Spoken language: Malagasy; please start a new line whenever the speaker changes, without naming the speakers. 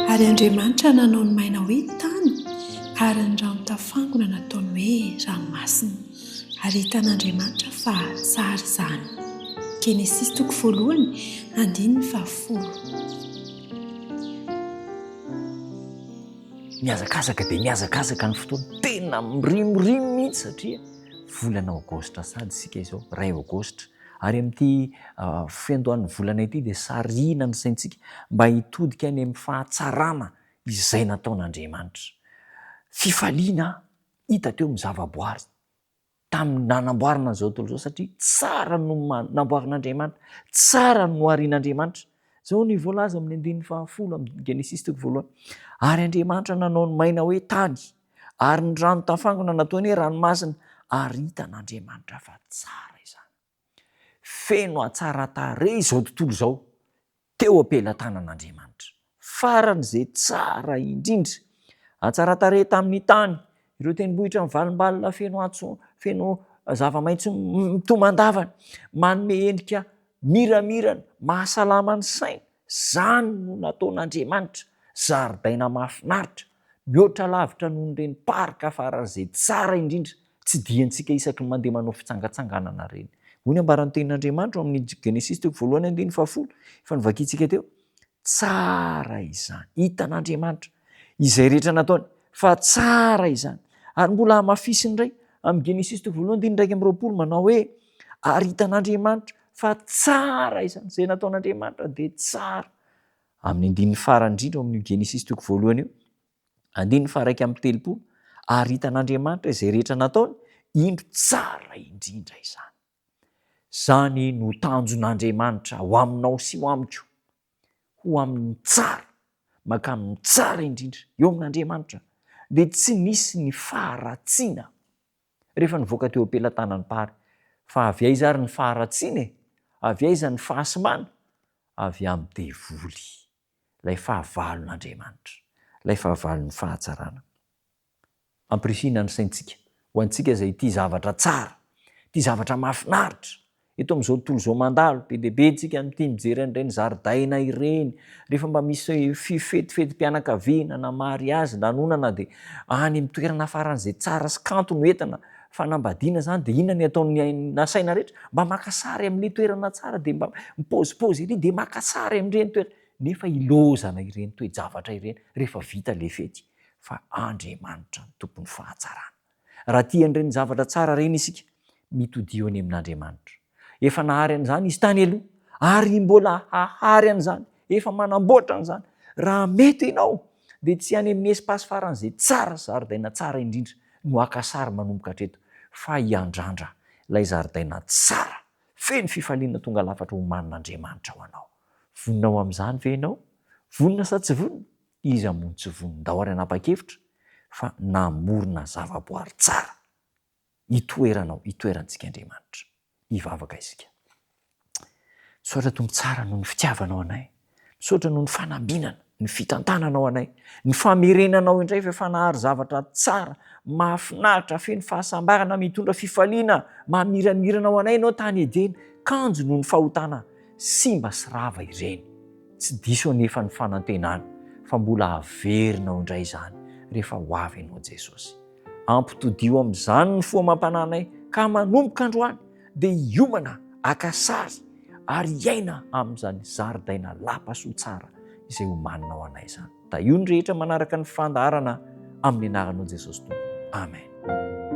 Ary Andriamanitra nanao ny maina hoe tany, ary ny rano tafangona nataony hoe ranomasina. Ary hitan'Andriamanitra fa tsara izany. Genesisy toko voalohany, andininy fahafolo.
Mihazakazaka dia mihazakazaka ny fotoana, tena mirimorimo mihitsy satria volana aogositra sahady isika izao, iray aogositra. Ary amin'ity fiandohan'ny volana ity dia sarihina ny saintsika mba hitodika any amin'ny fahatsarana izay nataon'Andriamanitra. Fifaliana hita teo amin'ny zavaboary tamin'ny nanamboarana an'izao tontolo izao satria tsara no namboarin'Andriamanitra, tsara no noharian'Andriamanitra. Izao no voalaza amin'ny andininy fahafolo amin'ny Genesisy toko voalohany. Ary Andriamanitra nanao ny maina hoe tany, ary ny rano tafangona nataony hoe ranomasina, ary hitan'Andriamanitra fa tsara izany. Feno hatsaran-tarehy izao tontolo izao teo am-pelatanan'Andriamanitra. Faran'izay tsara indrindra. Hatsaran-tarehy tamin'ny tany, ireo tendrombohitra mivalombalona feno antso, feno zava-maitso mitomandavana, manome endrika miramirana, mahasalama ny saina. Izany no nataon'Andriamanitra, zaridaina mahafinaritra, mihoatra lavitra noho ireny parc faran'izay tsara indrindra tsidihantsika isaky ny mandeha manao fitsangatsanganana ireny. Hoy ny ambaran'ny Tenin'Andriamanitra ao amin'ny Genesisy toko voalohany andininy fahafolo, efa novakintsika teo, Tsara izany. Hitan'Andriamanitra izay rehetra nataony fa tsara izany. Ary mbola hamafisiny indray amin'ny Genesisy toko voalohany andininy 21 manao hoe, Ary hitan'Andriamanitra fa tsara izany. Izay nataon'Andriamanitra dia tsara. Amin'ny andininy farany indrindra ao amin'io Genesisy toko voalohany io, andininy faha-31, Ary hitan'Andriamanitra izay rehetra nataony, indro tsara indrindra izany. Izany no tanjon'Andriamanitra ho aminao sy ho amiko, ho amin'ny tsara, mankamin'ny tsara indrindra. Eo amin'Andriamanitra dia tsy nisy ny faharatsiana rehefa nivoaka teo am-pelatanan'ny Mpahary. Fa avy aiza ary ny faharatsiana e? Avy aiza ny fahasimbana? Avy amin'ny devoly, ilay fahavalon'Andriamanitra, ilay fahavalon'ny fahatsarana. Ampirisihina ny saintsika, ho antsika izay tia zavatra tsara, tia zavatra mahafinaritra. Eto amin'izao tontolo izao mandalo, be dia be tsika no tia mijery an'ireny zaridaina ireny. Rehefa mba misy fetifetim-pianakaviana na mariazy, lanonana dia any amin'ny toerana faran'izay tsara sy kanto no entina. Fanambadiana izany dia inona ny ataon'ny nasaina rehetra? Mba maka sary amin'ilay toerana tsara dia mba mipaozipaozy ery dia maka sary amin'ireny toerana. Nefa ilaozana ireny toe-javatra ireny rehefa vita ilay fety. fa Andriamanitra no tompon'ny fahatsarana. Raha tia an'ireny zavatra tsara ireny isika, mitodiho any amin'Andriamanitra. Efa nahary an'izany Izy tany aloha, ary mbola hahary an'izany, efa manamboatra an'izany. Raha mety ianao, dia tsy any amin'ny espace faran'izay tsara sy zaridaina tsara indrindra no haka sary manomboka hatreto, fa hiandrandra ilay zaridaina tsara, feno fifaliana tonga lafatra omanin'Andriamanitra ho anao. Vonona ho amin'izany ve ianao? Vonona sa tsy vonona? Iza moa no tsy vonon-dao ary hanapa-kevitra fa namorona zavaboary tsara hitoeranao, hitoerantsika Andriamanitra. Hivavaka isika. Misaotra Tompo tsara noho ny fitiavanao anay. Misaotra noho ny fanambinana, ny fitantananao anay, ny famerenanao indray fa efa nahary zavatra tsara, mahafinaritra, feno fahasambarana, mitondra fifaliana, mahamiramirana ho anay ianao tany Edena, kanjo noho ny fahotana simba sy rava ireny. Tsy diso anefa ny fanantenana fa mbola haverinao indray izany rehefa ho avy ianao Jesosy. Ampitodio amin'izany ny fo amam-panahinay ka manomboka androany dia hiomana haka sary ary hiaina amin'izany zaridaina lapa soa tsara izay omaninao anay izany. Tahio ny rehetra manaraka ny fandaharana amin'ny anaranao Jesosy Tompo. Amen.